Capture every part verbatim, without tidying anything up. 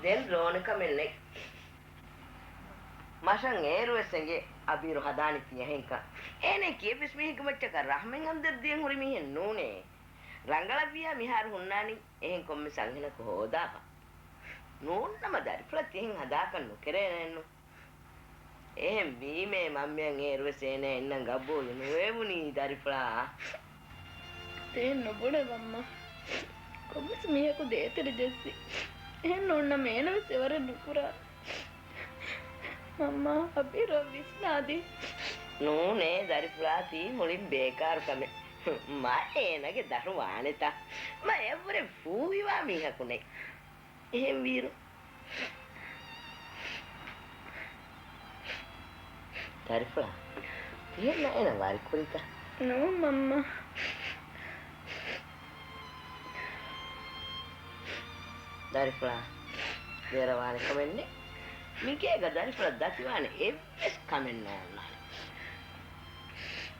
ދެން ރޯނެ ކަމެއް ނެތް. މަށަށް އޭރުވެސް އެނގޭ އަބީރު ހަދާނީ ތިޔަހެންކަން. އޭނަ ކިއެއްވެސް މީހެއްގެ މައްޗަކަށް ރަހްމެއް ހަމްދަރްދީއެއް ހުރި މީހެއް ނޫނޭ. ރަނގަޅަށްވިޔާ މިހާރު ހުންނާނީ އެހެން ކޮންމެސް އަންހެނަކު ހޯދާފަ. ނޫންނަމަ ދަރިފުޅަށް ތިހެން ހަދާކަށް ނުކެރޭނެއެއްނު. އެހެން ވީމޭ މަންމައަށް އޭރުވެސް އޭނަ އެންނަން ގަބޫލު ނުވެވުނީ ދަރިފުޅާ. ތޭން ނުބުނެ މަންމަ. ކޮންމެސް މީހަކު ދޭތެރެ ޖެއްސި. އެހެން ނޫންނަމަ އޭނަވެސް އެވަރެއް ނުކުރާ. މަންމާ އަބީރަށް ވިސްނާދީ. ނޫނޭ ދަރިފުޅާ ތީ މުޅިން ބޭކާރު ކަމެއް. މާ އޭނަގެ ދަރު ވާނެތާ. މަ އެއަށްވުރެ ފޫހިވާ މީހަކު ނެތް. އެހެންވީރު. ދަރިފުޅާ. ތިހެން އޭނަ ވާރި ކުރީތަ؟ ނޫން މަންމާ. ދަރިފުޅާ. ދެރަވާނެ ކަމެއް ނެތް. މިގޭގަ ދަރިފުޅަށް ދަތިވާނެ އެއްވެސް ކަމެއް ނޯންނާނެ.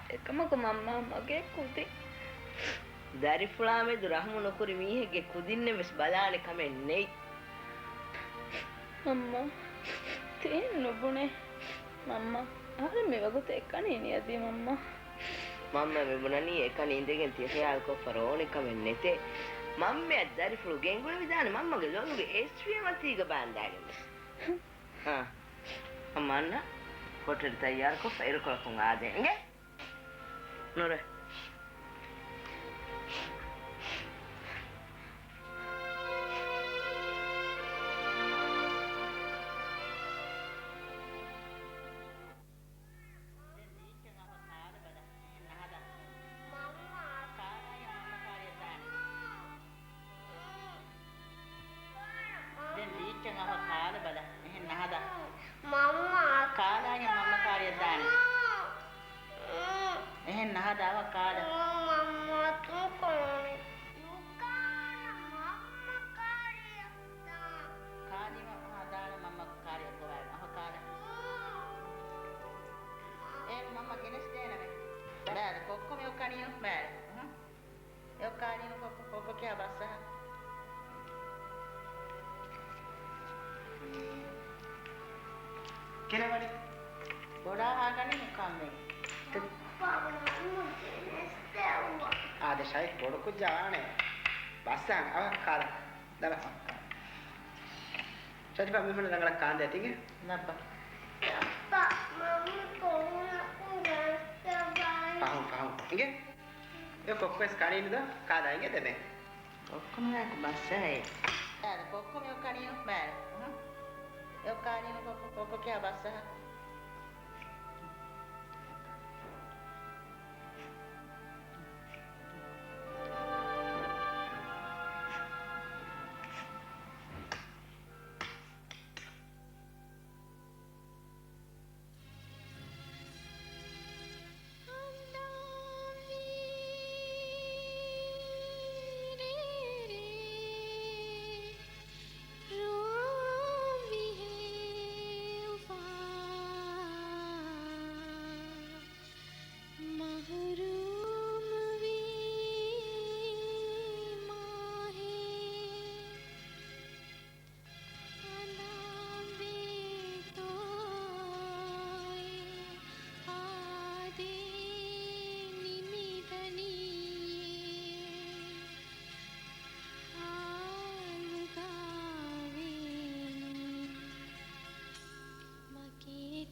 އެކަމަކު މަންމާ މަގޭ ކުދިން. ދަރިފުޅާމެދު ރަހުމު ނުކުރި މީހެއްގެ ކުދިންނެއް ވެސް ބަލާނެ ކަމެއް ނެތް. މަންމާ، ތިހެން ނުބުނޭ. މަންމާ، އަހަރެން މިވަގުތު އެކަނި އިނިއަދީ މަންމާ. މަންމަ މިބުނަނީ އެކަނި އިނދެގެން ތި ޚިޔާލުކޮށްފަ ރޯނެ ކަމެއް ނެތޭ. މަންމައަށް ދަރިފުޅު ގެންގުޅެވިދާނެ މަންމަގެ ލޮލުގެ އޭސްޓްރީމަށް ތީގަ ބާންދާގެން ވެސް. އާ. އަމާންނަށް ހޮޓެލް ތައްޔާރުކޮށްފަ އިރުކޮޅަކުން އާދޭ. އިނގޭ؟ ނުރެ. ދެން ރީއްޗަށް އަވަ ކާލަ ބަލަ. އެހެން ނަހަދާ. މަންމާ. ކާލާ އަވަ ކާލަ. އެހެން ނަހަދާ އަވަ ކާލަ. މަންމާ ތު ކޯނެ. ނުކާނަ މަންމަ ކާރިއަށް ދާން. ކާލީމަ ހަދާނަ މަންމަ ކާރިއަށް ދޮވާލަ. އަވަ ކާލަ. އޭރު މަންމަ ގެނެސްދޭނަމޭ. ބައި ކޮއްކޮ މި އޮކަނި ބައި. އެއޮއްކާލީނު ކޮއްކޮ ކިޔާ ބައްސަހަ. ކިރެވަނި. ބޮޑާ ހާގަނި ނުކަމެ. އާދެ ޝައި ބޮޑު ކުއްޖާ ވާނެ. ބައްސަހަ އަވަ ކާލަ. ދަލަ. ޝަރިފާ މި ހުންނަ ރަނގަޅަށް ކާންދޭ ތިނގެ. ނައްބަ. އައްޕާ، މަންމަ ކޮންމެއަކު ގަންސަވާން. ފަހުން، ފަހުން. އިނގޭ؟ އެ ކޮއްކޮވެސް ކަނީނު ދޯ؟ ކާލާ އިނގޭ ދެމޭ. ކޮއްކޮ މިހާކު ބައްސަހައޭ. އާދެ، ކޮއްކޮ މި އޮކަނި ބައި. އެ އޮކާލީނު ކޮއްކޮ، ކޮއްކޮ ކިޔާ ބައްސަހަ.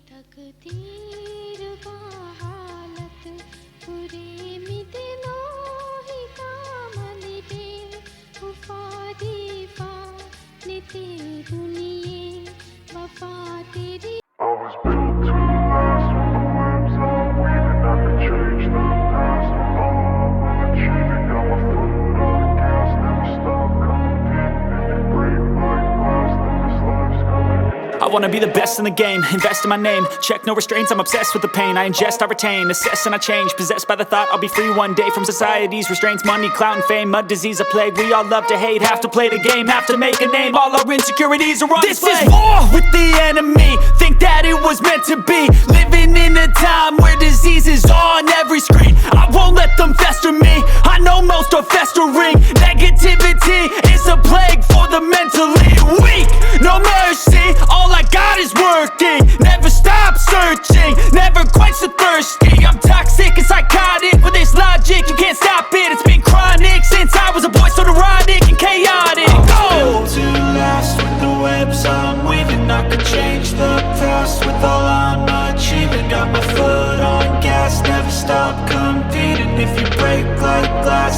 ތަޤްދީރުގެ ހާލަތު ކުރީ މިދެލޯ ހިތާމަ ލިބޭ އުފާދީފާ ނެތޭ ދުނިޔެ ވަފާތެރި. I was built to last when the webs are weaving. I could change the past, don't know what I'm achieving. Got my foot on the gas, never stop competing. If you break like glass, then this life's gonna end. I wanna be the best in the game, invest in my name. Check no restraints, I'm obsessed with the pain. I ingest, I retain, assess and I change. Possessed by the thought I'll be free one day from society's restraints. Money, clout, and fame, a disease, a plague. We all love to hate, have to play the game, have to make a name. All our insecurities are on display. This is war with the enemy. Think that it was meant to be. Living in a time where diseases on every screen. I won't let them fester me. I know most are festering. Negativity is a plague for the mentally weak. No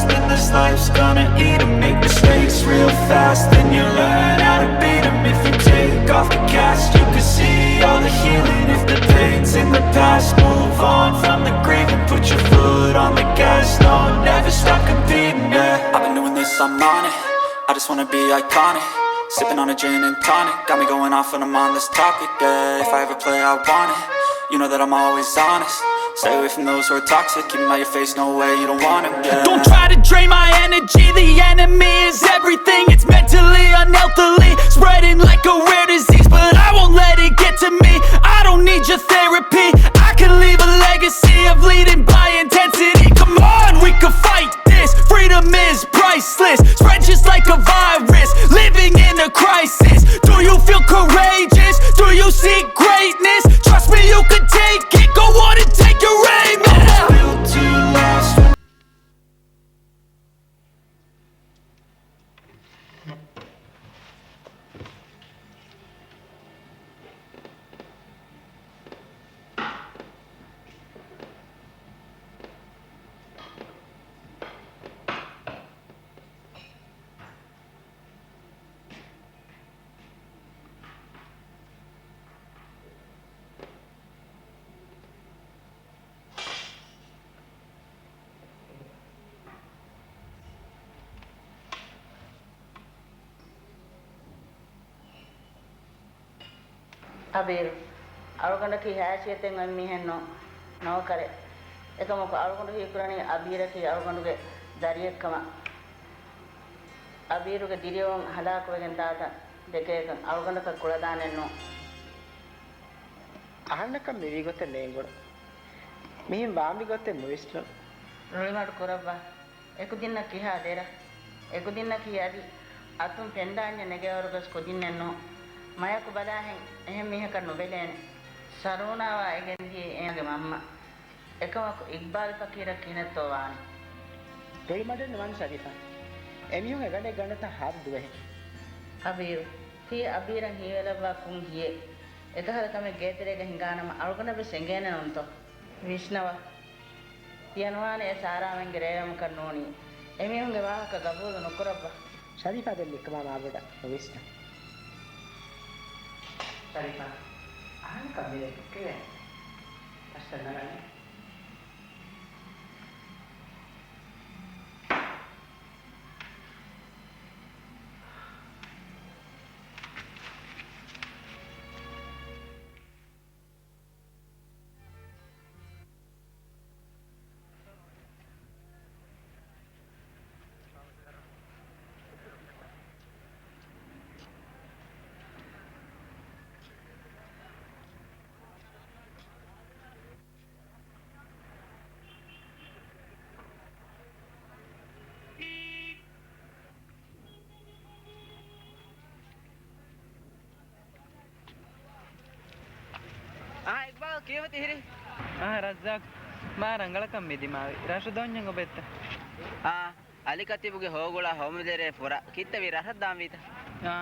Then this life's gonna eat 'em. Make mistakes real fast, then you learn how to beat 'em. If you take off the cast, you can see all the healing. If the pain's in the past, move on from the grieving. Put your foot on the gas, no, never stop competing, yeah. I've been doing this, I'm on it. I just wanna be iconic. Sipping on a gin and tonic. Got me going off when I'm on this topic, yeah. If I ever play, I want it. You know that I'm always honest. Stay away from those who are toxic. Keep 'em out your face, no way, you don't want 'em, yeah. Don't try to drain my energy. The enemy is everything. It's mentally, unhealthily, spreading like a rare disease. But I won't let it get to me. I don't need your therapy. I can leave a legacy of leading by intensity. Come on, we can fight this. Freedom is priceless, spread just like a virus. Living in a crisis. Do you feel courageous? Do you seek greatness? Trust me, you can take it. Go on and take your aim. Yeah. އަބީރު، އަޅުގަނޑަކީ ހައިސިއްޔަތެއް އޮތް މީހެއް ނޫން، ނޯކަރެއް. އެކަމަކު، އަޅުގަނޑު ހީކުރަނީ އަބީރަކީ އަޅުގަނޑުގެ ދަރިއެއްކަމަށް. އަބީރުގެ ދިރިއުޅުން ހަލާކުވެގެން ދާތަން ދެކޭކަން އަޅުގަނޑަކަށް ކުޅަދާނެއް ނޫން. އަހަންނަކަށް މިވީ ގޮތެއް ނޭނގުނު. މިހެން ވާންވީ ގޮތެއް ނުވިސްނުނު. ރުޅިމަޑު ކުރައްވާ. އެކުދިންނަށް ކިހާ ދެރަ؟ އެކުދިންނަކީ އަދި އަތުން ފެންދާންޏަށް ނެގޭވަރުގަސް ކުދިންނެއް ނޫން. މަޔަކު ބަލާހެން އެހެން މީހަކަށް ނުބެލޭނެ. ސަރޫނާވާ އެގެންދިޔައީ އޭނާގެ މަންމަ. އެކަމަކު އިގްބާލް ފަޤީރަށް ކިހިނެއްތޯ ވާނީ؟ ރުޅިމަޑެއް ނުވާން ޝަރީފާ. އެމީހުން އެގަނޑެއް ގަނޑުތައް ހާދަ ދުވަހެއް. އަބީރު، ތީ އަބީރަށް ހީވެލައްވާ ކޮން ހިޔެއް؟ އެކަހަލަ ކަމެއް ގޭތެރޭގަ ހިނގާނަމަ އަޅުގަނޑަށް ވެސް އެނގޭނެ ނޫންތޯ؟ ވިސްނަވާ. ތިޔަ ނުވާނެ އެ ސާރާމެންގެ ރޭވެމަކަށް ނޫނީ. އެމީހުންގެ ވާހަކަ ގަބޫލު ނުކުރައްވާ. ޝަރީފާ ދެން ނިކަމާ މާބޮޑަށް ނުވިސްނަ. ޝަރީފާ، އަހަންނަކަށް މިރޭ ދުއްކެވޭނެ. ފައްސަން ނަގަނީ. އާ، އިގްބާލް ކީއްވެ ތިހިރީ؟ އާ، ރައްޒާޤް، މާ ރަނގަޅަކަށް މި ދިމާވި. ރަށު ދޯންޏަށް އޮބެއްތަ؟ އާ، އަލިކަތީބުގެ ހޯގުޅާ ހޯމަދެރޭ ފުރާ. ކިއްތަވި ރަށަށް ދާންވީތަ؟ އާ،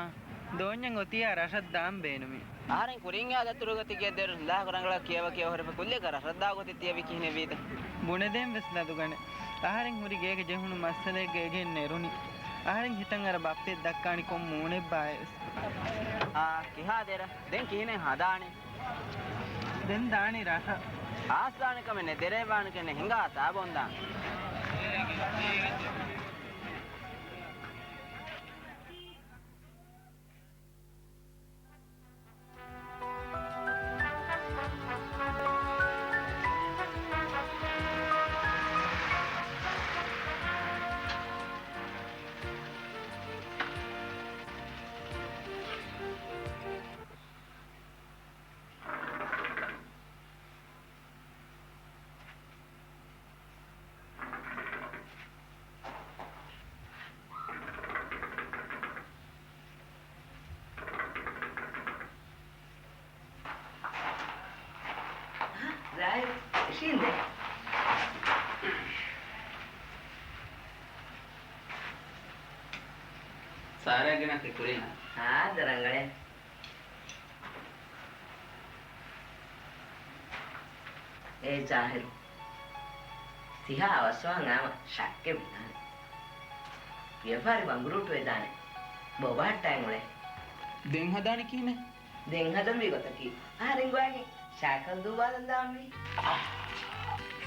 ދޯންޏަށް އޮތިއްޔާ ރަށަށް ދާން ބޭނުމީ. އަހަރެން ކުރިން އާ ދަތުރުގަ ތިގެ ދެރު ލާހަކު ރަނގަޅަށް ކިޔަވަ ކިޔަވަ ހުރެފަ ކުއްލިއަކަށް ރަށަށް ދާ ގޮތެއް ތިޔަވީ ކިހިނެއްވީތަ؟ ބުނެދޭން ވެސް ލަދުގަނެ. އަހަރެން ހުރި ގޭގަ ޖެހުނު މައްސަލައެއްގަ އެގެން ނެރުނީ. އަހަރެން ހިތަށް އަރާ ބައްޕައެއް ދައްކާނީ ކޮން މޫނެއްބާއޭ ވެސް. އާ، ކިހާ ދެރަ؟ ދެން ކިހިނެއް ހަދާނީ؟ ދެން ދާނީ ރަށަށް. އާސް ދާނެ ކަމެއް ނެތް، ދެރައެއް ވާނެ ކަންނޭނގެ ހިނގާ ތާބޮންދާނެ. ރާއި، އިށީނދެ. ސާރާ ގެނައް ކުރީނަ؟ ހާދަ ރަނގަޅޭ. އޭ ޒާހިރު، ސިހާ އަވަސްވާން އާމަ ޝައްކެއް ވިދާނެ. ވިޔަފާރި ބަނގުރޫޓުވެދާނެ. ބޯބަހައްޓާއި މުޅޭ. ދެން ހަދާނީ ކިހިނެއް؟ ދެން ހަދަންވީ ގޮތަކީ، އަހަރެން ގޮވާގެން ސައިކަލް ދޫވާލަން ދާންވީ. އާ،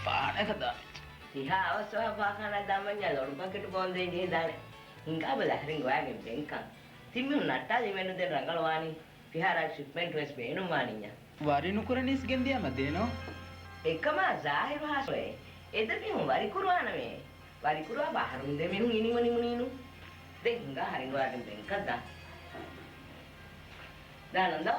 ފާނަކަ ދާނެ. ތިހާ އަވަސް ވާހަކަ ފާޚާނާ ދާމަންޏާ ލޮނު ޕަކެޓު ބޯންދެން ޖެހިދާނެ. ހިނގާބަލަ އަހަރެން ގޮވާގެން ދެންކަން. ތިން މީހުން ނައްޓާލީމެއްނު ދެން ރަނގަޅުވާނީ. ފިހާރާ ޝިޕްމެންޓް ވެސް ބޭނުންވާނިއްޔާ. ވަރި ނުކުރަނީސް ގެންދިޔާމަ ދޭނޯ؟ އެކަމާ ޒާހިރު ހާސްވޭ. އެ ދެ މީހުން ވަރިކުރުވާނަމޭ. ވަރިކުރުވާ ބަހަރުން ދެ މީހުން އިނީމަ ނިމުނީނު. ދެން ހިނގާ ހަރިނގުވާގެން ބެންކަށް ދާ. ދާނަން ދޯ.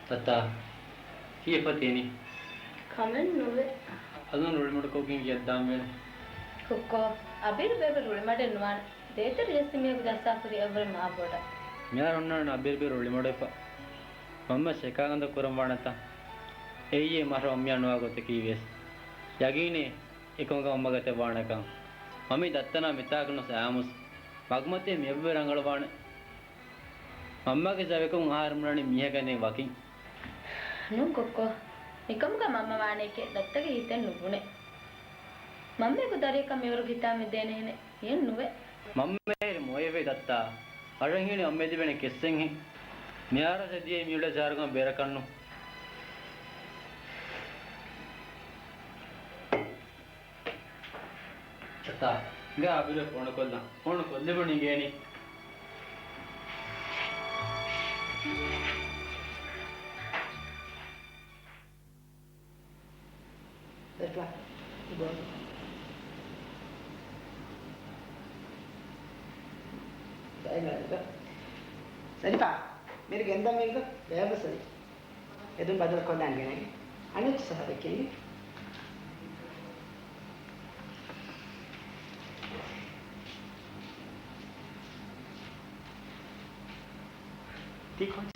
ތަތާ، ކީއްފަ ތިޔަނީ؟ ކަމެއް ނުވޭ. އަލުން ރުޅިމަޑުކޮށްގެން ގެއަށް ދާންވޭނެ. ކޮއްކޯ، އަބީރު ބޭބެ ރުޅިމަޑެއް ނުވާނެ. ދޭތެރެ ޖެއްސި މީހަކު ޖައްސާފަ ހުރީ އެއްވުރެ މާ ބޮޑަށް. މިހާރު އޮންނާނެ އަބީރު ބޭބެ ރުޅިމަޑުވެފަ. މަންމަ ޝެކާ ކަންތައް ކުރަން ވާނެތަ؟ އެއީ މަހްރަމް އަންމިޔާ ނުވާ ގޮތަކީ ވެސް. ޔަގީނޭ އެކަމަކަށް މަންމަ ގަތެއް ވާނެކަން. މަމީ ދައްތަނާ މިތާކު ނުސް އައިމުސް. މަގުމަތީ މިއެއްވެ ރަނގަޅުވާނެ. މަންމަގެ ސަބަބުން އަހަރެން ބުނަނީ މީހަކަށް ދެން ވަކިން. ނޫން ކޮއްކޯ. މިކަމުގަ މަންމަ ވާނެކޭ ދައްތަގެ ހިތެއް ނުބުނެ. މަންމައެކު ދަރިއަކަށް މިވަރުގެ ހިތާމަ ދޭނެހެނެއް އެއްނުވޭ. މަންމައެއް މޮޔަވޭ ދައްތާ. އަޅަން ހީނެ އަނބޭ ލިބޭނެ ކެއްސެއްހެން. މިހާރަށް ދިޔައީ މިއުޅޭ ޒާރުގަނޑު ބޭރަކަށްނު. ތަތާ، ގާ އަބިރު ފޯނު ކޮށްލަން. ފޯނު ކޮށްލިބުނީ ގޭނީ. ޝަރީފާ، މިރު ގެންދަން މީގަ ބޭބަސް އަދި. އެދުން ބަދަލު ކޮށްލާން ގެނައި. އަނެއް ސަހަރެއް ކިން. ތީ ކޯޗް؟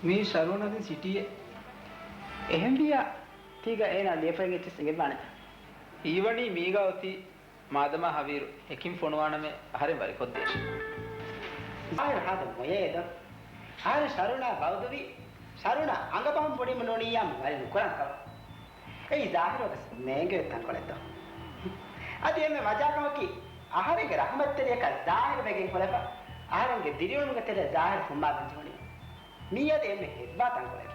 މީ ޝަރޫން އަދި ސިޓީއެއް. އެހެންވިއްޔާ، ތީގަ އޭނާ ލިޔެފައިން އެއްޗެސް އެނގެއްވާނެތަ؟ ހީވަނީ މީގަ އޮތީ މާދަމާ ހަވީރު ހެކިން ފޮނުވާނަމޭ އަހަރެން ވަރިކޮށްދޭށޭ. ޒާހިރު ހާދަ މޮޔައޭ ދޯ. އަހަރެން ޝަރޫނާ ބައުދުވީ، ޝަރޫނާ އަނގަ ބަހުން ބުނީމަ ނޫނިއްޔާ ވަރި ނުކުރަން ކަމަށް. އެއީ ޒާހިރު ވެސް ނޭނގެ ތަންކޮޅެއް ދޯ. އަދި އެންމެ މަޖާކަމަކީ، އަހަރެންގެ ރަހުމަތްތެރިޔަކަށް ޒާހިރު ވެގެން ކުރެފަ، އަހަރެންގެ ދިރިއުޅުމުގެ ތެރެއަށް ޒާހިރު ފުއްމާލަން ޖެހުނީ. މީ އަދި އެންމެ ހެއްވާ ތަންކޮޅެއް.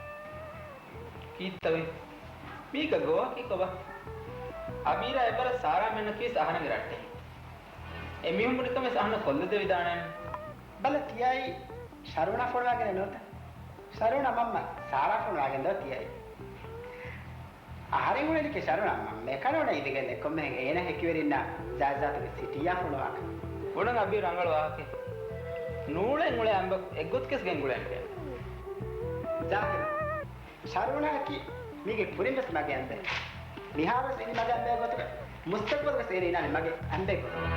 ކީއްތަވެ؟ މީގަ ގޮވާކީ ކޮބާ؟ އަބީރާ އެއްވަރަށް ސާރާ މެންނަކީވެސް އަހަރެންގެ ރައްޓެހިން. އެ މީހުން ބުނިކަމެއް އަހަންނަށް ކޮށްލަދެވިދާނެ. ބަލަ ތިޔައީ ޝަރޫނާ ފޮނުވާގެން ނުވަތަ؟ ޝަރޫނާ މަންމަ ސާރާ ފޮނުވާގެން ދޯ ތިޔައީ؟ އަހަރެން އުޅެނިކެ ޝަރޫނާ މަންމައެކަނި އުޅެނީ ދެގެން އެއްކޮށްމެހެން އޭނަ ހެކިވެރިންނާ ޖާޒާތުގެ ސިޓީއާ ފޮނުވާކަށް. ބުނަން އަބީ ރަނގަޅު ވާހަކަ. ނޫޅެން އުޅޭ އަނބަކު އެއްގޮތަކަސް ގެންގުޅޭނެ. ޒާހިރު، ޝަރޫނާއަކީ މީގެ ކުރިން ވެސް މަގޭ އަނބެއް. މިހާރުވެސް އިނީ މަގޭ އަނބެއް ގޮތުގަ، މުސްތަގުބަލުގަސް އޭނަ އިނާނެ މަގޭ އަނބެއް ގޮތުގަ.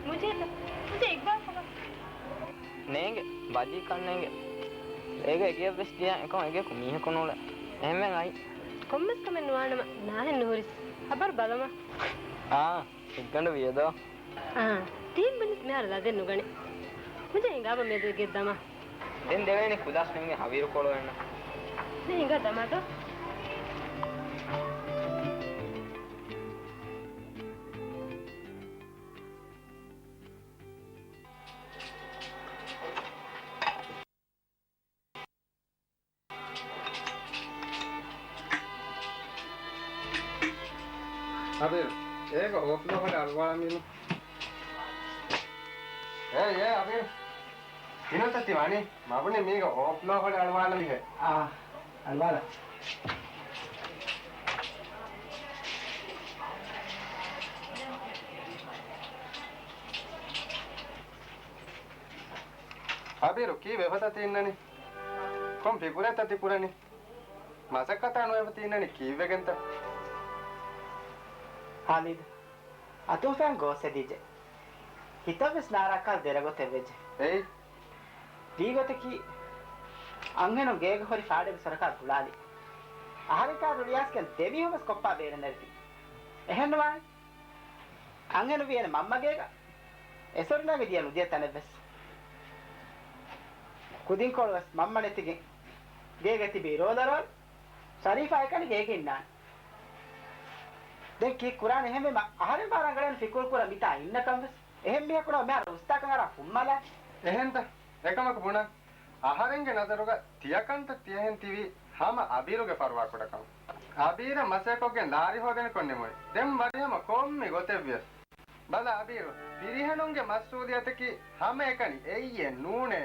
މުޖީބު، މުޖީބު އިގްބާލް ކޮބާ؟ ނޭނގެ، ބަލީ ކަންނޭނގެ. އޭގެ އެގެޔަށް ވެސް ދިޔަ އެކަމަށް އެގެޔަކު މީހަކު ނޫޅޭ. އެހެންވެ އައި. ކޮންމެސް ކަމެއް ނުވާނަމަ ނާހެން ނުހުރިސް. ހަބަރު ބަލަމާ. އާ، ހިތްގަނޑު ވިޔަދޯ. އާ، ތީން ބުނިސް މިހާރު ލަދެއް ނުގަނެ. މުޖޭ ހިނގާބަ މިއަދު ގެއްދަމާ. ދެން ދެވޭނެ ކުލާސް ނިމިގެން ހަވީރު ކޯޅު އެންނަ. ދެން ހިނގާ ދަމާތޯ. އަދި އޭގަ އޯފްލޯ ހުރި އަޅުވާ މީނު. އޭ، އޭ، އަބީރު. ކިހިނެއްތަ ތި ވަނީ؟ މަ ބުނި މީގަ އޯފްލޯ ހޮޅި އަޅުވާލަން ޖެހޭ. އާ، އަޅުވާލަ. އަބީރު، ކީއްވެފަތަ ތި އިންނަނީ؟ ކޮން ފިކުރެއްތަ ތި ކުރަނީ؟ މަސައްކަތާ ނުވެފަ ތި އިންނަނީ ކީއްވެގެންތަ؟ ހާލިދު، އަތޮޅުފައިން ގޯސް ހެދިއްޖެ. ހިތަށްވެސް ނާރާ ކާލް ދެރަ ގޮތެއް ވެއްޖެ. އެއީ؟ ވީގޮތަކީ، އަންހެނުން ގޭގަ ހުރި ފާޑެއްގެ ސޮރަކާ ގުޅާލި. އަހަރެން ކާރު ރިޔާސްގެން ދެމީހުން ވެސް ކޮއްޕާ ބޭރަށް ނެރެފި. އެހެންނުވާނެ. އަންހެނު ވީ އޭނަ މަންމަ ގޭގަ. އެސޮރިނާގެ ދިޔަ ނުދިޔަ ތަނެއްވެސް. ކުދިންކޮޅު ވެސް މަންމަ ނެތިގެން ގޭގަ ތިބީ ރޯލަރޯލް. ޝަރީފާ އެކަނި ގޭގަ އިންނާނެ. ދެން ކީއް ކުރާނެ އެހެންވީމަ އަހަރެން ބާރަށް އަނގަޅަން ފިކުރު ކުރަން މިތާ އިންނަކަން ވެސް. އެހެން މީހަކު ނަމަ މިހާރު އުސްތާކަން އަރާ ފުއްމާލާ. އެހެންތަ؟ އެކަމަކު ބުނަން. އަހަރެންގެ ނަޒަރުގަ ތިޔަކަންތައް ތިޔަހެން ތިވީ ހަމަ އަބީރުގެ ފަރުވާ ކުޑަކަމަށް. އަބީރަށް މަސައްކަތްކޮށްގެން ލާރި ހޯދެނިކޮށް ނިމުނީ. ދެން ވަރިހަމަ ކޮންމެ ގޮތެއްވިޔަސް. ބަލަ އަބީރު، ފިރިހެނުންގެ މަސްއޫލިއްޔަތަކީ ހަމައެކަނި އެއްޔެއް ނޫނޭ.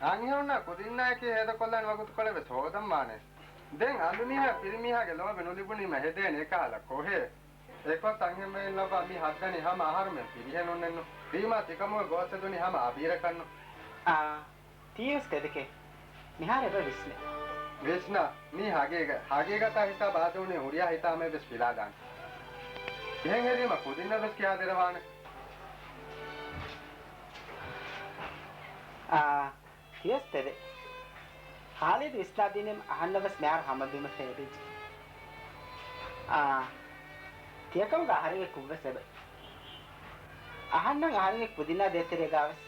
އަންހެނުންނާ ކުދިންނާއެކީ ހޭދަކޮށްލާނެ ވަގުތުކޮޅެއް ވެސް ހޯދަން ވާނެ. ދެން އަނދުމީހާ ފިރިމީހާގެ ލޯބި ނުލިބުނީމަ ހެދޭނެ އެކަހަލަ ކޮހޭ. އެކޮށް ތަންހެންވެރިން ލައްވާ މި ހައްދަނީ ހަމަ އަހަރުމެން ފިރިހެނުންނެއްނު. ވީމާ ތިކަމުގެ ގޯސް ހެދުނީ ހަމަ އަބީރަކަށްނު. އާ، ތީވެސް ތެދެކޭ. މިހާރު އެބަ ވިސްނޭ. ވިސްނާ، މީ ހަގީގަތް. ހަގީގަތާ ހިސާބަށް އަދި އުނި ހުރިހާ ހިތާމައެއް ވެސް ފިލާދާނެ. އެހެން ހެދީމަ ކުދިންނަށް ވެސް ކިހާ ދެރަވާނެ. އާ، ތިޔަސް ތެދެއް. ހާލިދު ވިސްނާދިނީމަ އަހަންނަށް ވެސް މިހާރު ހަމަ ބިމަށް ފޭބިއްޖެ. އާ، ތިޔަކަމުގަ އަހަރެންގެ ކުށްވެސް އެބަ. އަހަންނަށް އަހަރެންގެ ކުދިންނާ ދޭތެރޭގަ ވެސް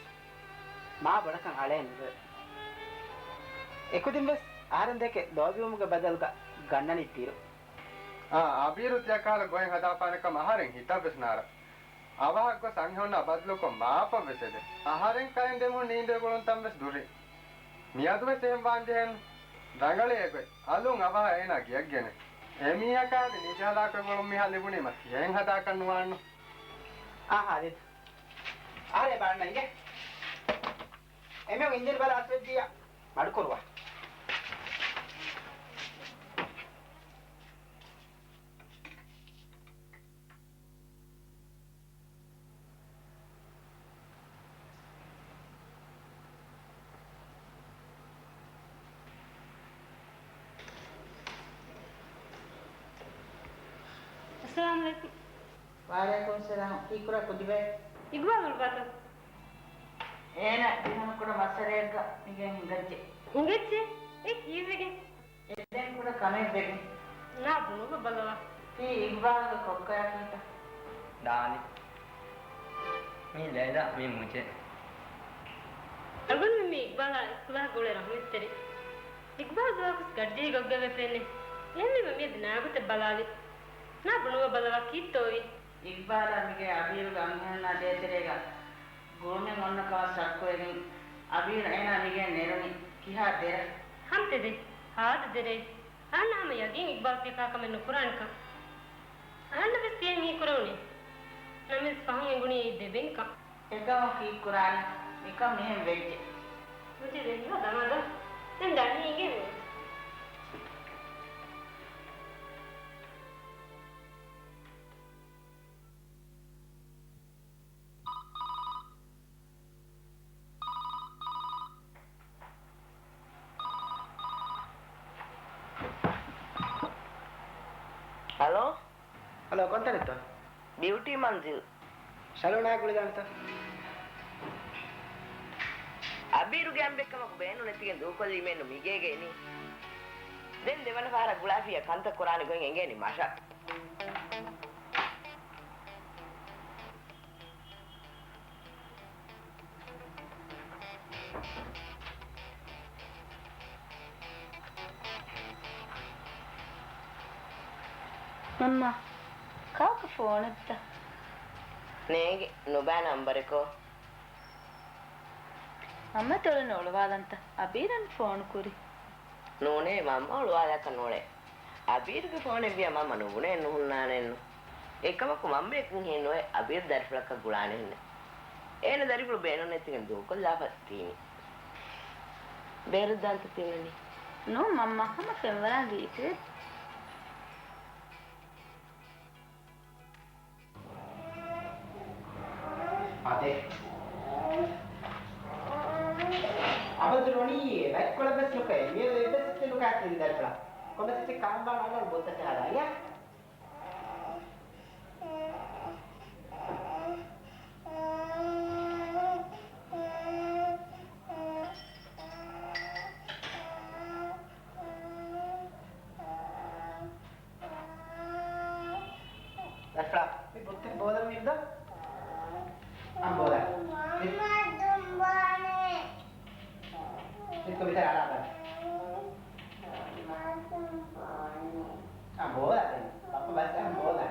މާ ބޮޑަކަށް އަޅޭ ނުވޭ. އެކުދިން ވެސް އަހަރެން ދެކެ ލޯބިވުމުގެ ބަދަލުގަ ގަންނަނީ ބިރު. އާ، އަބީރު ތިޔަކަހަލަ ގޮތް ހަދާފާނެ ކަމަށް އަހަރެން ހިތަށް ވެސް ނާރާ. އަވަހަށް ގޮސް އަންހެނުންނާ ބަދަލުކޮށް މާފަށް ވެސް އެދެން. އަހަރެން ކައިން ދެމީހުން ނީނދެ ގުޅުން ތަން ވެސް ދުށި. މިއަދު ވެސް އެހެން ވާން ޖެހޭނު. ރަނގަޅޭ ގޮތް. އަލުން އަވަހަށް އޭނާ ގެއަށް ގެނެ. އެމީހަކާ އަދި ނިޖަހަލާކޮށް ގުޅުން މިހާ ލިބުނީމަ ތިހެން ހަދާކަށް ނުވާނު. އާ ހާލިދު. އަހަރެން ބާންނަ އިނގޭ. އެމީހުން އިންޖިން ބަލާ އަސްވެއްޖިއްޔާ މަޑުކުރުވާ. އައްސަލާމު ޢަލައިކުމް. ވަޢަލައިކުމް ސަލާމް. ކީއްކުރާ ކުދިބައެއް؟ އިގްބާލް އުޅުއްވާތަ؟ އޭނަ ދިހަނަ ކުޑަ މައްސަލައެއްގަ މިގެން ހިނގައްޖެ. ހިނގައްޖެ؟ އެ ކީއްވެގެން؟ އެ ދެން ކުޑަ ކަމެއްވެގެން. ނާ ބުނުމަށް ބަލަވާ. ތީ އިގްބާލްގެ ކޮއްކޮޔާ ކީކަ؟ ދާނީ. މީ ލައިލާ، މީ މުޖޭ. އަޅުގަނޑުމެން މީ އިގްބާލާ އިސްކުލާގަ އުޅޭ ރަހުމަތްތެރި. އިގްބާލް ދުވަހަކުވެސް ގަޑިޖެހި ގޮތްގަ ވެފައެއްނެތް. އެހެންވީމަ މިއަދު ނާގޮތެއް ބަލާލި. ނާ ބުނުމަށް ބަލަވާ ކީއްތޯވީ؟ އިގްބާލާ މިގޭ އަބީރުގެ އަންހެނުންނާ ދޭތެރޭގަ ގުޅުމެއް އޮންނަ ކަމަށް ޝައްކުވެގެން އަބީރު އޭނާ މިގެން ނެރުނީ. ކިހާ ދެރަ؟ ހަންތެދެއް، ހާދަ ދެރައެއް. އަހަންނަށް ހަމަ ޔަގީން އިގްބާލް ތިޔަކާ ކަމެއް ނުކުރާނެކަން. އަހަންނަށް ވެސް ތިޔަން ހީކުރެވުނީ. ނަމަވެސް ފަހުން އެނގުނީ އެއީ ދެބިންކަން. އެކަމަކު ކީއްކުރާނީ؟ މިކަން މިހެން ވެއްޖެ. މުޖީބް ދެން ހަދާ މަދާ. ދެން ދަނީ އިނގޭ މި. ހަލޯ؟ ހަލޯ، ކޮންތަނެއްތޯ؟ ބިއުޓީ މަންޒިލް. ޝަލޫނާ ގުޅިދާނެތަ؟ އަބީރުގެ އަނބެއްކަމަކު ބޭނުން ނެތިގެން ދޫކޮށްލީމޭ މިގޭގަ އިނީ. ދެން ދެވަނަ ފަހަރަށް ގުޅާފިއްޔާ ކަންތައް ކުރާނެ ގޮތް އެނގޭނީ މަށަށް. މަންމާ، ކާކު ފޯނެއްތަ؟ ނޭނގެ، ނުބައި ނަންބަރެކޯ. މަންމަ ތޮޅެއް ނޯޅުވާލަންތަ؟ އަބީރަށް ފޯނު ކުރި. ނޫނޭ، މަންމަ އޮޅުވާލާކަށް ނޫޅޭ. އަބީރުގެ ފޯނެއްވިޔާ މަންމަ ނުބުނޭ ނުހުންނާނެއްނު. އެކަމަކު މަންމަޔަކުން ހީނުވެ އަބީރު ދަރިފުޅަކަށް ގުޅާނެހެންނެއް. އޭނަ ދަރިފުޅު ބޭނުން ނެތިގެން ދޫކޮށްލާފަ ތީނީ. ބޭރަށް ދާންތަ ތިއުޅެނީ؟ ނޫން މަންމާ، ހަމަ ފެންވަރާން ދީތިވެ. އާދޭ. އަބަދު ރޮނީ، ބައެއްކޮޅެއް ވެސް ނުކައި. މިއަދު އެއްވެސް އެއްޗެއް ނުކައި ތިން ދަރިފުޅާ. ކޮންމެސް އެއްޗެއް ކާންބާ ނާންނަ ބޮއްތަކެއް ހަދާ. އިޔާ. ދަރިފުޅާ، މި ބޮއްތަކެއް ބޯލަ މި ހިނދާ. އާ، ބޯލަ. މި ކޮބިތަ ރާރާ ބަލަ. އާ، ބޯލަ ދެން. ބައްޕަ ބަސް އަހަން ބޯލަ.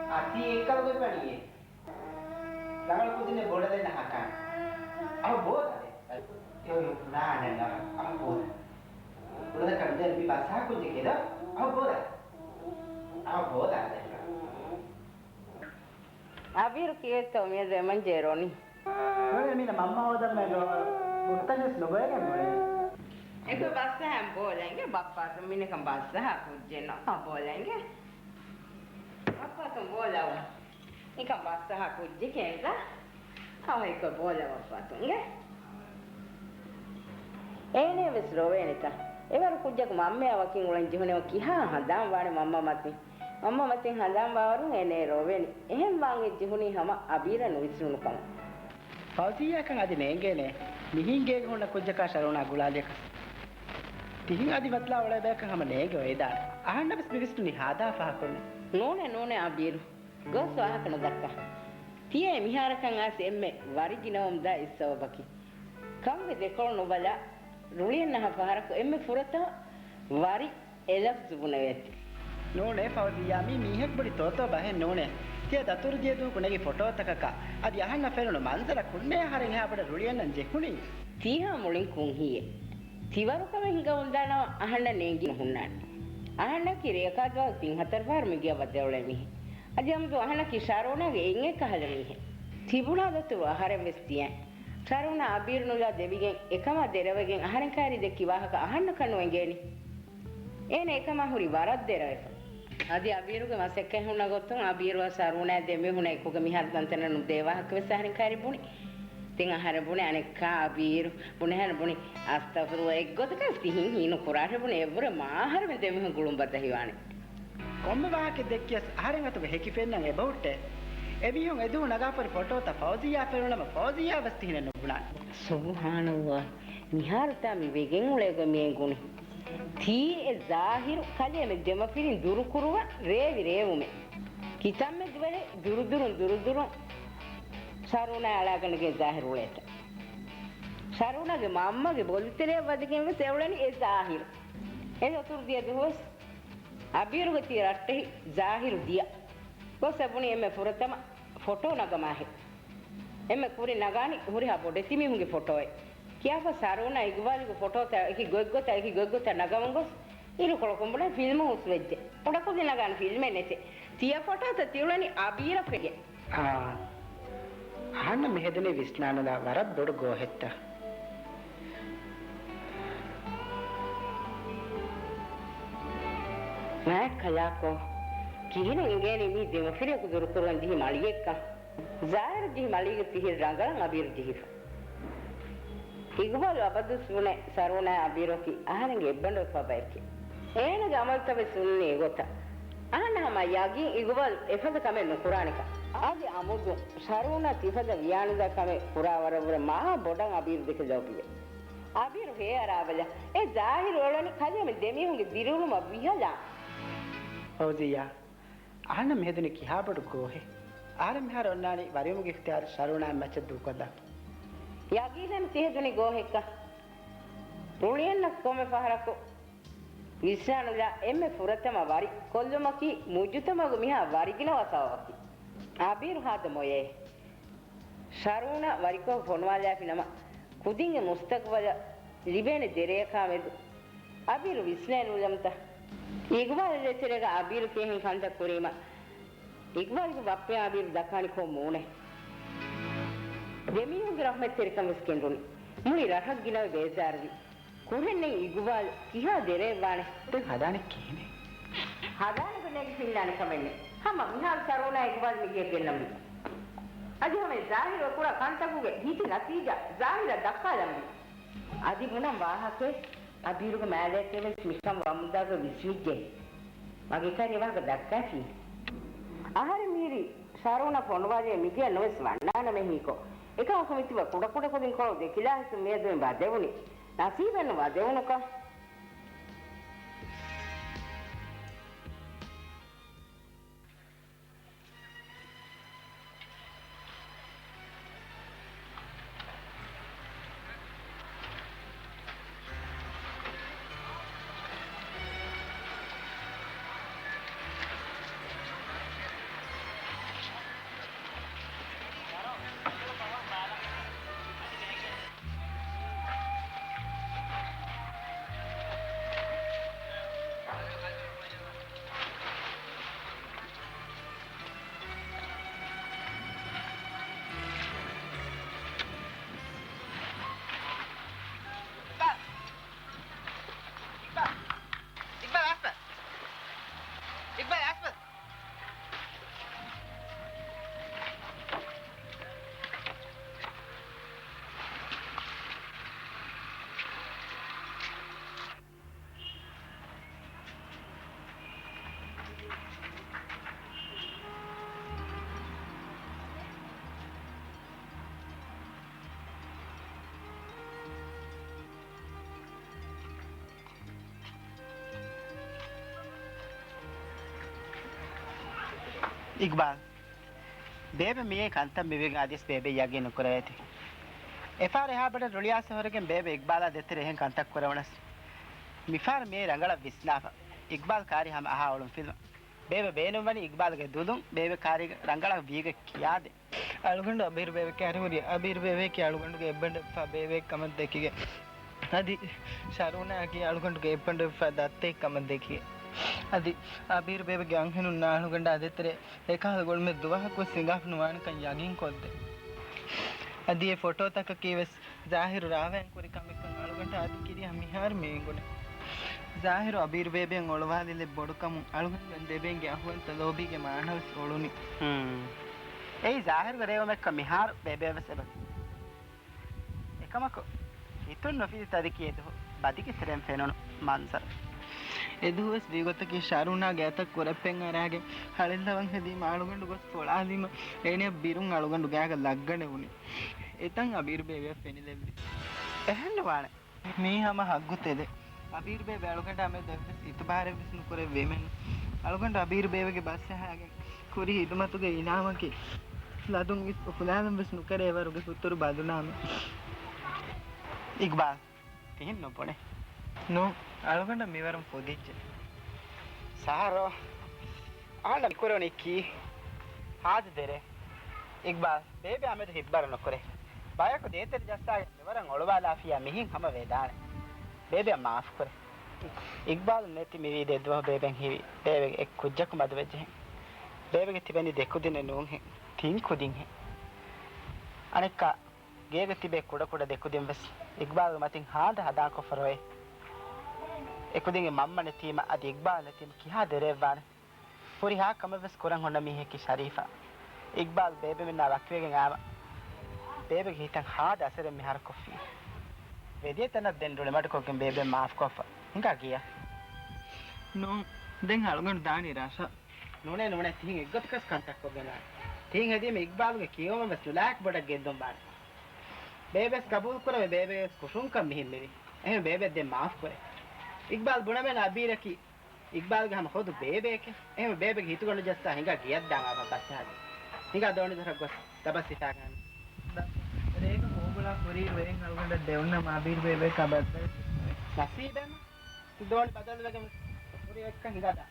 އާ، ތީ އެއްކަލަ ގޮތް ވަނީ. ރަނގަޅު ކުދިންނެއް ބޮޑަލެއް ނަހަކާން. އަހަ ބޯލަ ދެން. އެ ނާނެ ނާ. އަހަ ބޯލަ. ބުރަދަ ކަން ދެން މި ބަސް އަހަ ކުއްޖެކޭ ދޯ. އަހަ ބޯލަ. އަހަ ބޯލަ ދެން. އަބީރު ކިޔޭތޯ މިއަދު އެމަންޖެ ރޮނީ؟ ރޮނީ މީނަ މަންމަ ހޯދަން މެ ރޮ-، ބުއްތަންވެސް ނުބޮއެގެން ރޮނީ. އެކޮ ބައްސަހަން ބޯލަނގެ ބައްޕާތު މިނިކަން ބައްސަހާ ކުއްޖެއް ނޯ ބޯލަނގެ. ބައްޕާތު ބޯލަވަ. ނިކަން ބައްސަހާ ކުއްޖެކޭ އެނގާ. އަވަހައިކޮށް ބޯލަ ބައްޕާތުންގެ. އޭނެ ވެސް ރޮވޭނެތަ؟ އެވަރު ކުއްޖަކު މަންމަޔާ ވަކިން އުޅެން ޖެހުނެވެ ކިހާ ހަނދާން ވާނެ މަންމަ މަތިން. މަންމަ މަތިން ހަނދާން ވާވަރުން އޭނެ ރޮވޭނެ. އެހެން ވާން އެ ޖެހުނީ ހަމަ އަބީރަށް ނުވިސްނުނު ކަމަށް. ފައުޒިއްޔާކަން އަދި ނޭނގޭނެ. މިހިން ގޭގަ ހުންނަ ކުއްޖަކާ ޝަރޫނާ ގުޅާލިޔަކަސް. ތިހިން އަދި ބަދަލާ އުޅޭ ބަޔަކަށް ހަމަ ނޭނގެ އޮވެދާނެ. އަހަންނަށް ވެސް މިވިސްނުނީ ހާދާ ފަހަކުންނޭ. ނޫނޭ، ނޫނޭ އަބީރު. ގޯސް ވާހަކަ ނުދައްކާ. ތިޔަ މިހާރަކަށް އައިސް އެންމެ ވަރި ގިނަވަމުން ދާ އެއް ސަބަބަކީ. ކަމުގެ ދެކޮޅު ނުބަލާ، ރުޅިއެއްނަހަ ފަހަރަކު އެންމެ ފުރަތަމަ ވަރި އެ ލަފްޒު ބުނެވޭތި. ނޫނޭ ފައުޒިއްޔާ، މީ މީހަކު ބުނި ތޯތޯ ބަހެއް ނޫނޭ. ތިޔަ ދަތުރު ދިޔަ ދުވަހު ނެގި ފޮޓޯތަކަކާ، އަދި އަހަންނަށް ފެނުނު މަންޒަރަކުންނޭ އަހަރެން އެހާ ބޮޑަށް ރުޅިއެއްނަން ޖެހުނީ. ތީހާ މުޅިން ކުންހީއެއް. ތިވަރު ކަމެއް ހިނގަމުންދާނަމަ އަހަންނަށް ނޭނގި ނުހުންނާނެ. އަހަންނަކީ ރެޔަކާ ދުވަހު ތިން ހަތަރު ފަހަރު މި ގެޔަށް ވަދެ އުޅޭ މީހެއް. އަދި އަމްދު އަހަންނަކީ ޝާރޫނާގެ އެންގޭ ކަހަލަ މީހެއް. ތިބުނާ ދަތުރު އަހަރެން ވެސް ދިޔަ. ޝާރޫނާ އަބީރު ނުލާ ދެވިގެން އެކަމާ ދެރަވެގެން އަހަރެން ކައިރި ދެއްކި ވާހަކަ އަހަންނަކަށް ނުއެނގޭނީ. އޭނަ އެކަމާ ހުރި ވަރަށް ދެރަވެފަ. އަދި އަބީރުގެ މަސައްކަތް ހުންނަ ގޮތުން އަބީރުއާ ޝާރޫނާ ދެމީހުންނަށް އެކުގަ މިހާރު ތަންތަނަށް ނުދޭ ވާހަކަ ވެސް އަހަރެން ކައިރި ބުނި. ދެން އަހަރެން ބުނި އަނެއްކާ އަބީރު ބުނެހަން ބުނި އަސްތަފުރު އެއްގޮތަކަށް ތިހިން ހީނު ކުރާށެ ބުނި އެއްވުރެ މާ އަހަރެމެން ދެމީހުން ގުޅުން ބަދަހިވާނެ. ކޮންމެ ވާހަކަ ދެއްކިޔަސް އަހަރެން އަތުގަ ހެކި ފެންނަން އެބަހުއްޓޭ. އެމީހުން އެދުވަހު ނަގާފަރި ފޮޓޯތައް ފައުޒިއްޔާ ފެނުނަމަ ފައުޒިއްޔާ ވެސް ތިހިނެއް ނުބުނާނެ. ސުބްހާނައްލާހް. މިހާރުތާ މި ވެގެން އުޅޭގޮތް މި އެނގުނީ. ތީ އެ ޒާހިރު ކަލޭމެ ދެމަފިރިން ދުރުކުރުވަން ރޭވި ރޭވުމެއް. ކިތަންމެ ދުވަހެއް ދުރުދުރުން ދުރުދުރުން ޝަރޫނާ އަޅާގަނޑުގެ ޒާހިރު އުޅޭތަ. ޝަރޫނާގެ މަންމަގެ ބޮލުތެރެއަށް ވަދެގެން ވެސް އެއުޅެނީ އެ ޒާހިރު. އެ ދަތުރު ދިޔަ ދުވަސް އަބީރުގެ ތިޔަ ރައްޓެހި ޒާހިރު ދިޔަ. ގޮސް އެބުނީ އެންމެ ފުރަތަމަ ފޮޓޯ ނަގަމާހެ. އެންމެ ކުރިން ނަގާނީ ހުރިހާ ބޮޑެތި މީހުންގެ ފޮޓޯއެއް. ކިޔާފަ ޝަރޫނާ އިގުބާލުގެ ފޮޓޯތައް އެކި ގޮތްގޮތަށް، އެކި ގޮތްގޮތަށް ނަގަމުން ގޮސް އިރުކޮޅަކުން ބުނެ ފިލްމު ހުސްވެއްޖެ. ބޮޑަކުދިން ނަގާނެ ފިލްމެއް ނެތޭ. ތިޔަ ފޮޓޯތައް ތިއުޅެނީ އަބީރަށް ފެނިގެން. އާ، އަހަންނަށް މިހެދުނީ ވިސްނާނުލާ ވަރަށް ބޮޑު ގޯހެއްތަ؟ މާތް ކަލާކޯ، ކިހިނެއް އެނގޭނީ މީ ދެމަފިރިޔަކު ދުރުކުރުވަން ޖެހި މަޅިއެއްކަން؟ ޒާހިރު ޖެހި މަޅީގެ ތިހިރު ރަނގަޅަށް އަބީރު ޖެހިފަ. އިގުބާލު އަބަދުވެސް ބުނޭ ޝަރޫނާ އަބީރުއަކީ އަހަރެންގެ އެއްބަނޑު އެއްފަ ބަޔެކޭ. އޭނަގެ އަމަލުތައް ވެސް ހުންނީ އެގޮތަށް. އަހަންނަށް ހަމަ ޔަގީން އިގުބާލު އެފަދަ ކަމެއް ނުކުރާނެކަން. އަދި އަމުދު ޝަރޫނާ ތިފަދަ ވިޔާނުދާ ކަމެއް ކުރާވަރަށްވުރެ މާ ބޮޑަށް އަބީރު ދެކެ ލޯބިވޭ. އަބީރު ހޭ އަރާބަލަ. އެ ޒާހިރު އެޅެނީ ކަލޭމެން ދެމީހުންގެ ދިރިއުޅުމަށް ވިހަލާ. ފައުޒިއްޔާ، އަހަންނަށް މިހެދުނީ ކިހާބޮޑު ގޯހެއް؟ އަހަރެން މިހާރު އޮންނާނީ ވަރިވަމުގެ އިޚްތިޔާރު ޝަރޫނާއަށް މައްޗަށް ދޫކޮށްލާފަ. ޔަގީނަށް ތިހެދުނީ ގޯހެއްކަން. ރުޅިއެއްނަ ކޮންމެ ފަހަރަކު ވިސްނާނުލާ އެންމެ ފުރަތަމަ ވަރި ކޮށްލުމަކީ މުޖުތަމަޢުގެ މިހާ ވަރިގިނަ ސަބަބަކީ. އަބީރު ހާދަ މޮޔައޭ. ޝަރޫނާ ވަރިކޮށް ފޮނުވާލާފިނަމަ، ކުދިންގެ މުސްތަގުބަލަށް ލިބޭނެ ދެރަޔަކާމެދު އަބީރު ވިސްނޭ ނުލަމުތަ؟ އިގުބާލް ދޭތެރޭގަ އަބީރު ކިހިން ކަންތައް ކުރީމަ، އިގުބާލްގެ ބައްޕަޔާ އަބީރު ދައްކާނީ ކޮން މޫނެއް؟ ދެމީހުންގެ ރަޙްމަތްތެރިކަން ވެސް ގެންދުނި. މުޅި ރަށަށް ގިނަވެ ބޭޒާރުވި. ކުރެންނެތް އިގުބާލް ކިހާ ދެރައެއް ވާނެ؟ ދެން ހަދާނެ ކިހިނެއް؟ ހަދާނެ ގޮތް ނޭނގި ފިންނާނެ ކަމެއް ނެތް. ހަމަ މިހާރު ސަރޫނާ އިގުބާލް މިދިޔަ ގެންނަމުން. އަދި ހަމަ ޒާހިރު އެ ކުރާ ކަންތަކުގެ ހިތި ނަތީޖާ ޒާހިރަށް ދައްކާލަންވީ. އަދި ބުނަން ވާހަކައެއް އަބީރުގެ މާލޭތެރެ ވެސް މިކަން ވަމުދާގަ ވިސްނިއްޖެ. މަގޭ ކާރި އެ ވާހަކަ ދައްކާފި. އަހަރެން މިހިރީ ޝާރޫނަށް ފޮނުވާލިޔަ މިދިޔަ ނުވެސް ވަންނާނަމޭ ހީކޮށް. އެކަމަކު މިތިބަ ކުޑަކުޑަކުދިން ކޮޅު ދެކިލާހިތުން މިއަދުމެ ބަދެވުނީ. ނަސީބެއްނު ބަދެވުނުކަން. އިގްބާލް އަސްބަލް! އިގްބާލް އަސްބަލް! އިގްބާލް، ބޭބެ މިއީ ކަންތައް މިވީގެން އަދިވެސް ބޭބެ ޔަގީން ނުކުރެވޭތީ. އެފާރު އެހާ ބޮޑަށް ރުޅިއައިސް ހުރެގެން ބޭބެ އިގްބާލާ ދޭތެރޭ އެހެން ކަންތައް ކުރެވުނަސް، މިފާރު މިއީ ރަނގަޅަށް ވިސްނާފަ. އިގްބާލް ކާރި ހަމަ އަހާ އުޅުން ފިލްމަށް. ބޭބެ ބޭނުންވަނީ އިގްބާލްގެ ދުލުން ބޭބެ ކާރީގަ ރަނގަޅަށް ވީގެ ކިޔާދޭ. އަޅުގަނޑު އަބީރު ބޭބެ ކާރި ހުރި. އަބީރު ބޭބެއަކީ އަޅުގަނޑުގެ އެއްބަނޑު އެއްފާ ބޭބެއެއް ކަމަށް ދެކިގެން. އަދި ޝަރޫނާއަކީ އަޅުގަނޑުގެ އެއްބަނޑު އެއްފާ ދައްތައެއް ކަމަށް ދެކިގެން. އަދި އަބީރު ބޭބެގެ އަންހެނުންނާ އަޅުގަނޑާ ދޭތެރޭ އެކަހަލަ ގުޅުމެއް ދުވަހަކުވެސް ހިނގާފަ ނުވާނެކަން ޔަގީންކޮށްދޭ. އަދި އެ ފޮޓޯތަކަކީ ވެސް ޒާހިރު ރާވައިން ކުރި ކަމެއްކަން އަޅުގަނޑަށް އަދި ކިރިޔާ މިހާރު މި އެނގުނެ. ޒާހިރު އަބީރު ބޭބެއަށް އޮޅުވާލިލެއް ބޮޑުކަމުން އަޅުގަނޑުމެން ދެބޭންގެ އަހުވަލްތައް ލޯބީގެ މާނަވެސް އޮޅުނީ. ހުން. އެއީ ޒާހިރުގެ ރޭވުމެއްކަން މިހާރު ބޭބެއަށް ވެސް އެބަ އެކަމަކު، ހިތުން ނުފިލި ތަދެކި އެދުހު ބަދިގެ ތެރެއިން ފެނުނު މަންޒަރު. އެދުހުވެސް ވީގޮތަކީ ޝަރޫނާ ގާތަށް ކުރެއްޕެން އަރާގެން ހަޅިއްލަވަން ހެދީމަ އަޅުގަނޑު ގޮސް ފޮޅާލީމަ އޭނަ ބިރުން އަޅުގަނޑު ގާގަ ލައްގަނެވުނީ. އެތަން އަބީރު ބޭބެއަށް ފެނިލެއްވި. އެހެންނުވާނެ. މީ ހަމަ ހައްގު ތެދެއް. އަބީރު ބޭބެ އަޅުގަނޑާ މެދު އެއްވެސް އިތުބާރެއްވެސް ނުކުރެއްވީމެއްނު. އަޅުގަނޑު އަބީރު ބޭބެގެ ބަސް ޖަހާގެން ކުރި ހިދުމަތުގެ އިނާމަކީ ލަދުން އިސް އުފުލާލަން ވެސް ނުކެރޭ ވަރުގެ ހުތުރު ބަދުނާމެއް. އިގްބާލް، ތިހެން ނުބުނެ. ނޫން، އަޅުގަނޑަށް މިވަރުން ފުދިއްޖެ. ސާރޯ، އަހަންނަށް މިކުރެވުނީ ކީ؟ ހާދަ ދެރޭ. އިގްބާލް، ބޭބެއާ މެދު ހިތްބަރު ނުކުރޭ. ބަޔަކު ދޭތެރެ ޖައްސާގެން މިވަރަށް އޮޅުވާލާފިޔާ މިހެން ހަމަ ވެދާނެ. ބޭބެއަށް މާފުކުރޭ. އިގްބާލް ނެތި މިވީ ދެދުވަހު ބޭބެން ހީވީ. ބޭބެގެ އެއް ކުއްޖަކު މަދުވެއްޖެހެން. ބޭބެގެ ތިބެނީ ދެކުދިންނެއް ނޫންހެން. ތިން ކުދިންހެން. އަނެއްކާ، ގޭގަ ތިބޭ ކުޑަކުޑަ ދެކުދިން ވެސް އިގްބާލްގެ މަތިން ހާނދަ ހަދާކޮށްފަ ރޮއެ. އެކުދިންގެ މަންމަ ނެތީމަ އަދި އިގްބާލް ނެތީމަ ކިހާ ދެރައެއްވާނެ؟ ހުރިހާ ކަމެއްވެސް ކުރަން ހުންނަ މީހަކީ ޝަރީފާ. އިގްބާލް ބޭބެމެންނާ ވަކިވެގެން އާމަ، ބޭބެގެ ހިތަށް ހާދަ އަސަރެއް މިހާރު ކޮށްފި. ވެދިޔަ ތަނަށް ދެން ރުޅިމަޑުކޮށްގެން ބޭބެ މާފުކޮށްފަ. ހިނގާ ގިޔަ. ނޫން، ދެން އަޅުގަނޑު ދާނީ ރަށަށް. ނޫނޭ، ނޫނޭ، ތިހެން އެއްގޮތަކަސް ކަންތައް ކޮށްގެން ދާނެ. ތިހެން ހެދީމަ އިގްބާލްގެ ކިޔަވަމަށް ވެސް ނުލާހިކު ބޮޑަށް ގެއްލުން ވާނެ. ބޭބެސް ގަބޫލު ކުރަމޭ، ބޭބެގެ ވެސް ކުށުންކަން މިހެން މިވީ. އެހެން ބޭބެ ދެން މާފު ކުރޭ. އިގްބާލް ބުނަމޭ އަބީރަކީ އިގްބާލްގެ ހަމަ ހޯދު ބޭބެއެކޭ. އެހެން ބޭބެގެ ހިތުގަ ނުޖައްސާ ހިނގާ ގެޔަށް ދާން އާ ބަސް ޖަހާގެން. ހިނގާ ދޯނިދޮރަށް ގޮސް ދަބަސް ހިފާގަން. ރޭގަ މޫގުޅާ ކުރީ ވެރިން އަޅުގަނޑަށް ދެވުންނަމަ އަބީރު ބޭބެ ކަބައްދަ. ނަސީބެއް ދޯނި ބަދަލުވެގެން ހުރި އެއްކަން ހިނގާ ދާ.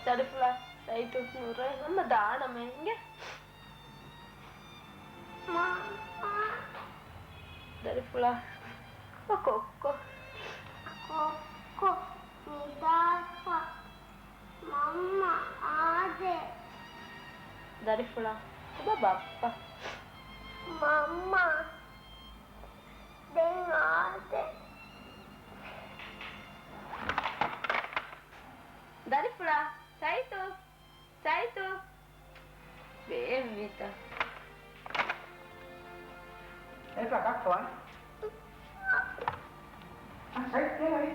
ދަރިފުޅާ، ސައިދު ނުރޭ ހަމަ ދާނަމޭ އިނގޭ. މަންމާ. ދަރިފުޅާ، އަ ކޮއްކޮ. ކޮއްކޮ ނިދާފަ. މަންމާ އާދޭ. ދަރިފުޅާ، އެބަ ބައްޕަ. މަންމާ. ދެން އާދޭ. ދަރިފުޅާ، ސައިތު، ސައިތު. ބޭއްވިތަ؟ އެ ކަކަ ފޯން. އަ، ސައިތު، އެ، އެ.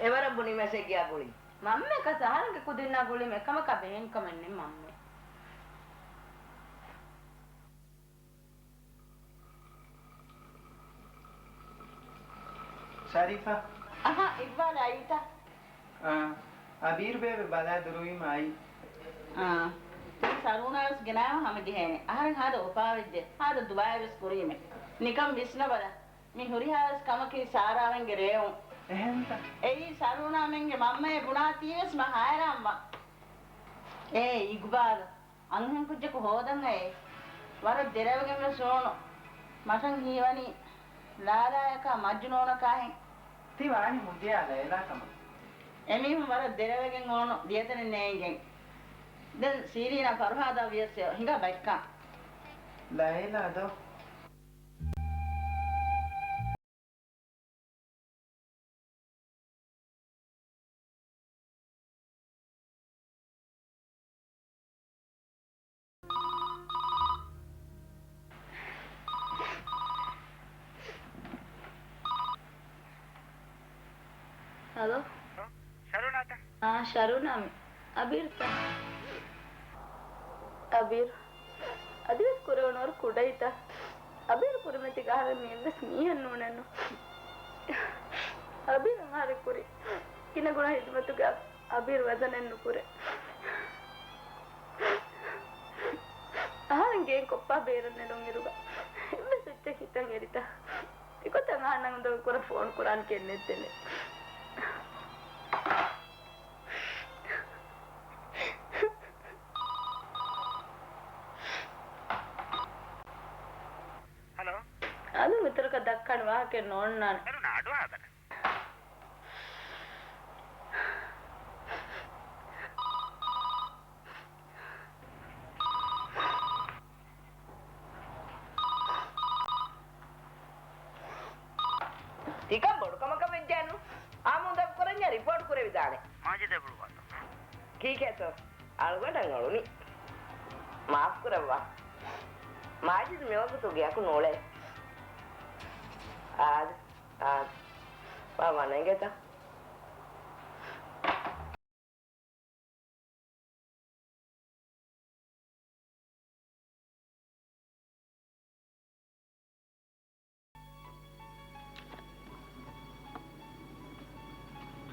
އެވަރަށް ބުނި މެސެޖްއާ ގުޅި. މަންމައަކަސް އަހަރެންގެ ކުދިންނާ ގުޅި އެކަމަކާ ބެހެން ކަމެއް ނެތް މަންމަ. ޝަރީފާ. އަހަ، އިގްބާލް އައީތަ؟ އާ، އަބީރު ބޭބެ ބަލާ ދުރުވީމަ އައީ. އާ، ސަރޫނާ ވެސް ގެނާވާ ހަމަ ޖެހޭނެ. އަހަރެން ހާދަ އުފާވެއްޖެ، ހާދަ ދުވާއެއް ވެސް ކުރީމެ. ނިކަން ވިސްނަބަލަ. މި ހުރިހާވެސް ކަމަކީ ސާރާވެންގެ ރޭވުން. އެހެންތަ؟ އެއީ ސަރޫނާމެންގެ މަންމައޭ ބުނާތީވެސް މަ ހައިރާންވާ. އޭ އިގްބާލް، އަންހެންކުއްޖަކު ހޯދަން އައޭ. ވަރަށް ދެރަވެގެންވެސް ނޫނު. މަށަށް ހީވަނީ ލާލާޔަކާ މަޖްނޫނަކާހެން. ތި ވާނީ މުދިޔާ ލައިލާ ކަމަށް. އެމީހުން ވަރަށް ދެރަވެގެން އޮނު ދިޔަތަނެއް ނޭނގެން. ދެން ސީރީނާ ފަރުހާދާ ވިޔަސް ހިނގާ ބައެއްކާ. ލައިލާ ދޯ؟ ހަލޯ؟ ޝަރޫނާތަ؟ އާ، ޝަރޫނާ މީ. އަބީރުތަ؟ އަބީރު. އަދިވެސް ކުރެވުނު ވަރަށް ކުޑައިތަ؟ އަބީރު ކުރިމަތީގަ އަހަރެން މި އެއްވެސް މީހެއް ނޫނެއްނު. އަބީރު އަހަރެން ކުރި ގިނަ ގުނަ ހިދުމަތުގަ އަބީރު ވަޒަނެއް ނުކުރޭ. އަހަރެން ގެއިން ކޮއްޕާ ބޭރަށް ނެރުނު އިރުގަ އެއްވެސް އެއްޗެއް ހިތަށް އެރިތަ؟ އެގޮތަށް އަހަންނަށް އުނދަގޫކުރަން ފޯނު ކުރާން ކެތް ނެތްދެނެ. ހަލޯ. އަލުން އިތުރަކަށް ދައްކާނެ ވާހަކައެއް ނޯންނާނެ. އަދު ނާޑު ހާދަނަ. ތިކަން ބޮޑު ކަމަކަށް ވެއްޖެއެއްނު. އާ މުދަ ކުރަންޏާ ރިޕޯޓް ކުރެވިދާނެ. މާޖިދޭ ބުޅުވާތޯ. ކީކޭތޯ؟ އަޅުގަނޑަށް އަޅުނީ. މާފް ކުރައްވާ. މާޖިދު މިވަގުތު ގެއަކު ނޫޅޭ. އާދެ، އާދެ. ވާ ވަނައިގަތަ؟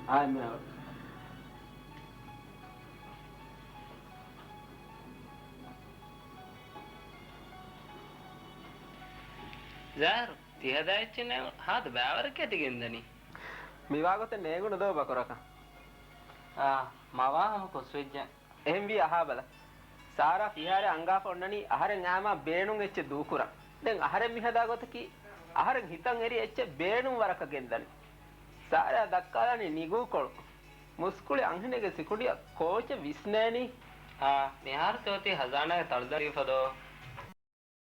އާ، މި ޒާހިރު، ތި ހަދާ އެއްޗެއް ނެތް، ހާދަ ބައިވަރަކަށް ތި ގެންދަނީ. މިވާގޮތެއް ނޭނގުނު ދޯ ބަކުރަކަށް. އާ، މަވާ ހަމަ ކޮސްވެއްޖެ. އެހެންވީ އަހާބަލަ. ސާރާ ފިހާރައަށް އަންގާފަ އޮންނަނީ އަހަރެން އާމާ ބޭނުން އެއްޗެއް ދޫކުރަން. ދެން އަހަރެން މިހަދާ ގޮތަކީ އަހަރެން ހިތަށް އެރި އެއްޗެއް ބޭނުން ވަރަކަށް ގެންދަނީ. ސާރާ ދައްކާލަނީ ނިގޫކޮޅު. މުސްކުޅި އަންހެނެއްގެ ސިކުނޑިއަށް ކޯޗެއް ވިސްނޭނީ. އާ، މިހާރު ތި އޮތީ ހަޒާނާގެ ތަޅުދަނޑު ދީފަ ދޯ؟